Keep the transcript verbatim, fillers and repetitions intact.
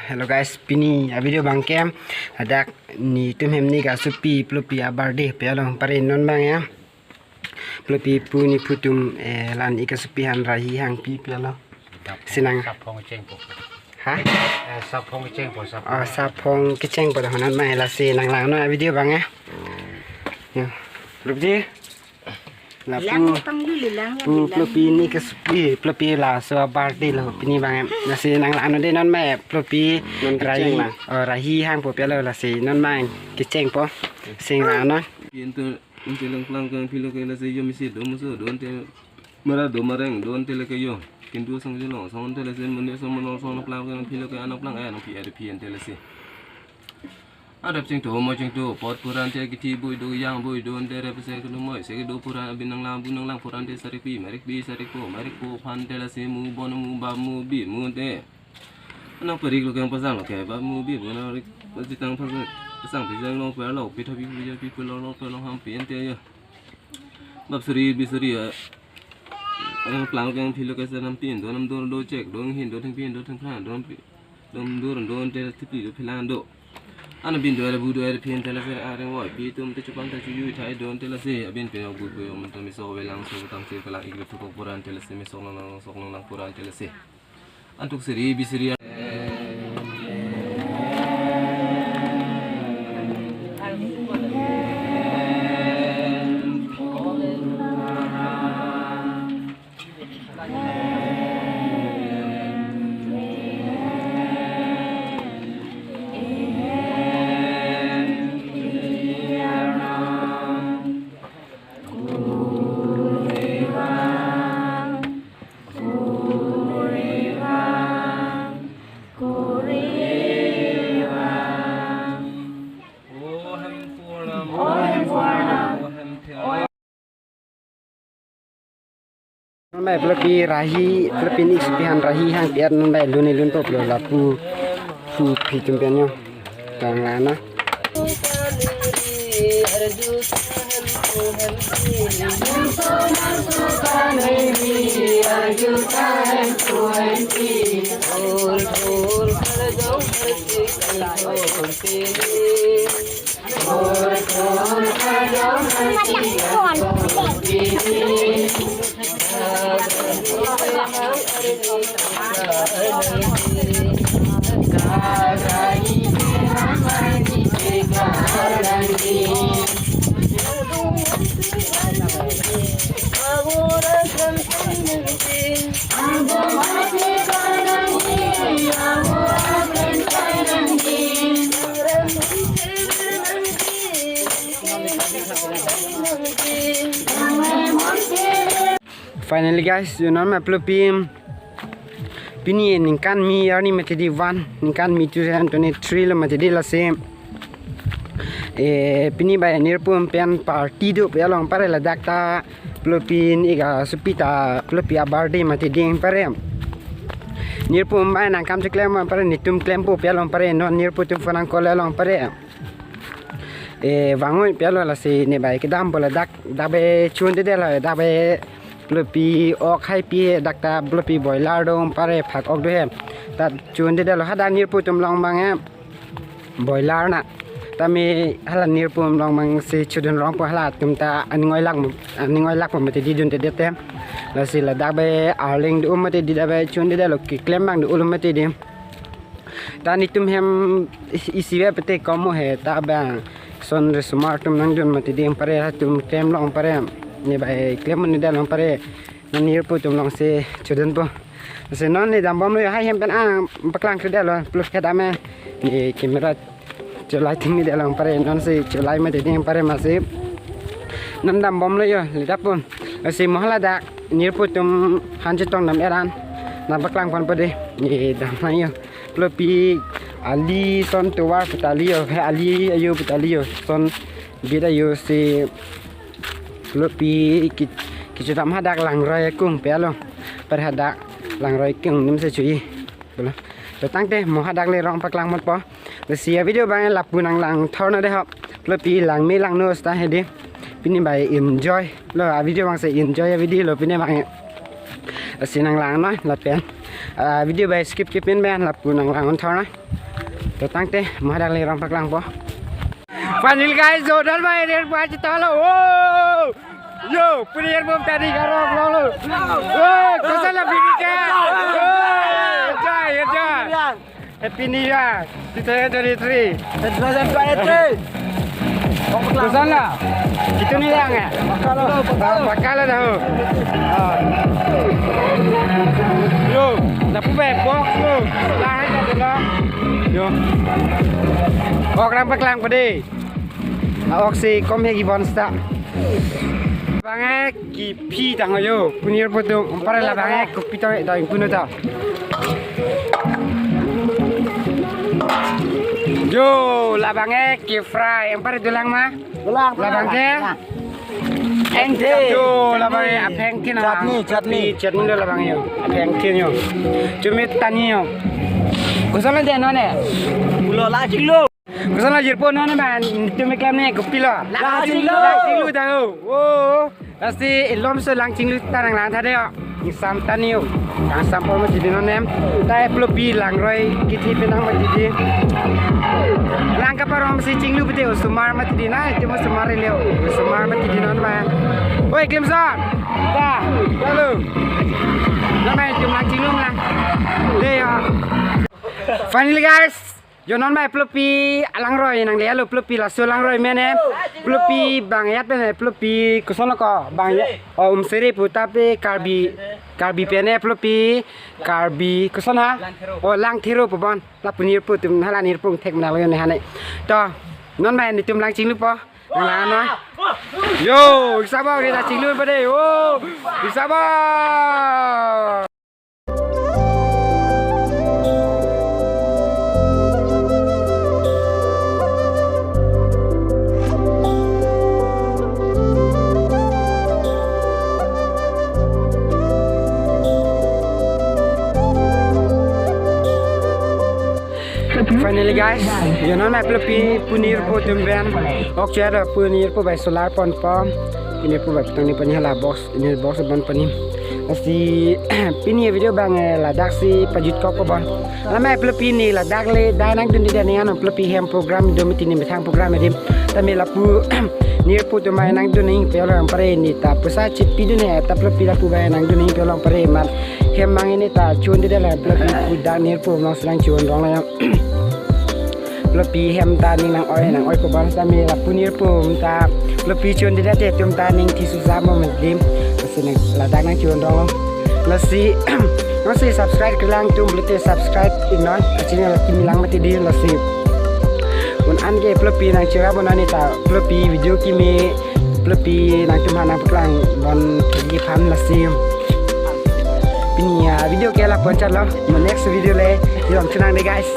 Hello guys, pini a video abang ke ladak netum hem ne ik asopi Plopi a-birthday pu along pare non abang ya. Plopi pu nephu atum, eh, la ne ik asopi aphan rahi hangpi pu along. Sinang. Saphong kechengpo. Ha? Eh, saphong kechengpo, saphong. Oh, saphong kechengpo dah honan mai lasi nanglang non a video abang ya. Ya. Plopi. Lapu. Lang pang dulu lang ya, pu bilang. Plopi ne ik asopi, Plopi laso a-birthday lo pini abang ya. Lasi nanglang non dei non mai Plopi. Non kecheng rahi, ma? Oh, rahi hangpo pu along lasi non mai kechengpo. Sinang non. Pintu Ante lang plang kang philo ke lasi yo misi do muso do ante mara do mareng do ante lake yo. Kintu sang jilong sang ante lasi mane sang manor sang plang kang philo ke anang plang eh anang pi eh pi ante lasi. Adap chingthu mo chingthu pot pura ante kithi bui do yang bui do ante rep se kenu moi se do pura abin nanglang bu nanglang pura ante sarik pi marik pi sarik po marik po aphan ante lasi mu bon mu ba mu bi mu ante. Anang parik lo kang pasang lo ke ba mu bi bu nang rik pasitang pasang pasang pisang long per lo pi thapi pu ya pi pu lo lo per lo hangpi ante ya. Bap suri bi suri ya. Anang plang kang philo ke sanam pin do nam do do chek do hin do theng pin do theng phan do pi do do do ante thipi do philan do. Anang bin do er bu do er phin ante lasi areng woi pi atum te chupang te chuyu thai do ante lasi abin pe bu bu yo mun ta miso avelang so tang se kalang ik lo thukok pura ante lasi miso nang nang sok nang nang pura ante lasi. Antuk siri bi siri. Mai Plopi rahi, Plopi ne ik asopi aphan rahi hangpi at non mai lun lun po plo lapu pu pi atum pen yo. Tang la na. Finally guys, you know, mai Plopi pini ningkan kimi arni mati dei one, ningkan kimi two thousand twenty-three lo mati dei lasi. Eh, pini bai nirpum pen party do pu along pare ladak ta Plopi ne ik asopi ta Plopi a-birthday mati dei pare. Nirpum bai nangkam cheklem pare netum klempo pu along pare non nirpum atum phone nang call along pare. Eh, vangoi pu along lasi ne bai kedampo ladak dak bai chun de de la dak bai Plopi ok haipi dak ta Plopi boiler do pare phak ok do he. Ta chun de de lo hadak nirpum atum along abang eh. Boiler na. Tame hala nirpum along abang si chudun rongpo hala atum ta aning oilak mo, aning oilakpo mati dei dunde det te. Lasi ladak bai arleng do mati dei dak bai chun de de lo keklem abang do lo mati dei. Ta netum hem isi isi ave pete komo he ta abang son resumar atum nangdun mati dei pare atum klem along pare. Ne bai klem ne de along pare. Non nirpum atum along si chudunpo. Si non ne dambomlo hai hem pen an paklang kri de lo Plopi kedam eh. Ne camera cholai ting ne de along pare non si cholai mati dei pare masi. Non dambomlo yo ladak pun. Si mo hala dak nirpum atum aphan chetong dam eran. Nang paklang ponpo dei. Ne dam nang yo. Plopi ali son tovar pu ta ali yo. He ali ayo pu ta ali yo. Son bit ayo si Plopi ki, kechedam hadak langroi akung pu along. Pare hadak langroi akung anim si chuji. Bolo. To tangte mo hadak le rong paklang ponpo. Lasi a video abang lapu nanglang thor non de ho. Plopi langme langno seta he dei. Pini bai enjoy lo a video abang si enjoy a video lo pini abang. Lasi nanglang non lapen. Ah, video bai skip skip pen pen lapu nanglang-un thor nang. To tangte, ma dak le rong paklangpo. Finally guys, jo, Nonmai Airport chetonglo. Oh! Yo, Pune Airport tadi garong longlo. Oh, koson la pini ke? Oh, enjoy, enjoy. Happy New Year, two thousand twenty-three. Two thousand twenty-three. Koson la? Itu ni yang eh? Pakka lo, pakka lo. Pakka lo dah. Ah. Yo, lapu bai box lo. Lahai dah dulu. Yo. Ok, rong paklang pade. Ah, ok si kom he kibon sta. Bang eh, kephi tang yo, Pune Airport atum, anparke labang ke kopi to doi puno to. Yo, labang ke fry, anparke dolang ma? Dolang, labang ke? Dolang. Apheng thin. Yo, labang ke apheng thin. Chutney, chutney. Chutney lo labang yo, apheng thin yo. Chumi tani yo. Koson lo dei non eh? Pulo la chinglu. Koson lo jirpo non eh bang, netum keklem ne kopilo? La chinglu. La chinglu dah ho. Oh. Lasi ilom so lang chinglu ta nanglang tha dei yo. Ingsam tani yo. Kangsam po mati dei non em. Ta plopi langroi kethe penang mati dei. Lang kaparong si chinglu pute osomar mati dei na, itum osomar le osomar mati dei non bang. Oi, Clemson. Ta, halo. Nonmai itum lang chinglu lang. Dei yo. Finally guys, yo nonmai plopi alangroi nangle lo, plopi laso langroi mene. Plopi bang ajat pen plopi koson ko bang ajat. Oh, Umsere pu ta pe Karbi, Karbi pen plopi, Karbi koson ha? Oh, Langthero pu bon. La Pune Airport atum hala Pune Airport thek mana lo yo ne hane. To, nonmai netum lang chinglupo. Nanglang non. Yo, isabo kita chinglu pade. Oh, isabo. Finally guys, yo nonmai plopi Pune Airport atum pen. Ok, chero Pune Airport bai solar ponpo. Pune Airport bai petang ni pani hala box. Ini box abang pani. Lasi pini video bang eh, ladak si pajutkokpo bon. Nonmai plopi ne ladak le dai nangdunde dei ne, ano plopi hem program do mati ne methang program dei. Tame lapu Pune Airport atum mai nangdun ning pe lo anparke ne ta poisa chit pidun ne ta plopi lapu bai nangdun ning pe lo anparke mat hem mang ne ta chonde dei la plopi pu dak Pune Airport nong selang chon rong la yo. Plopi hem ta ning nang-oi nang-oipo bon, tame lapu Pune Airport ta plopi chonde dei te atum ta ning thi susa mo medim. Lasi nang ladak nang chon rong. Lasi, lasi subscribe kelang atum pulote subscribe iknon. Channel kimi lang mati dei lasi. Un-an ke plopi nang chera bon ani ta plopi video kimi plopi nangtum ha nangpaklang bon kegi phan lasi. Pini avideo ke lapu-an chotlo. Mo next video le, yo nang chenang dei guys.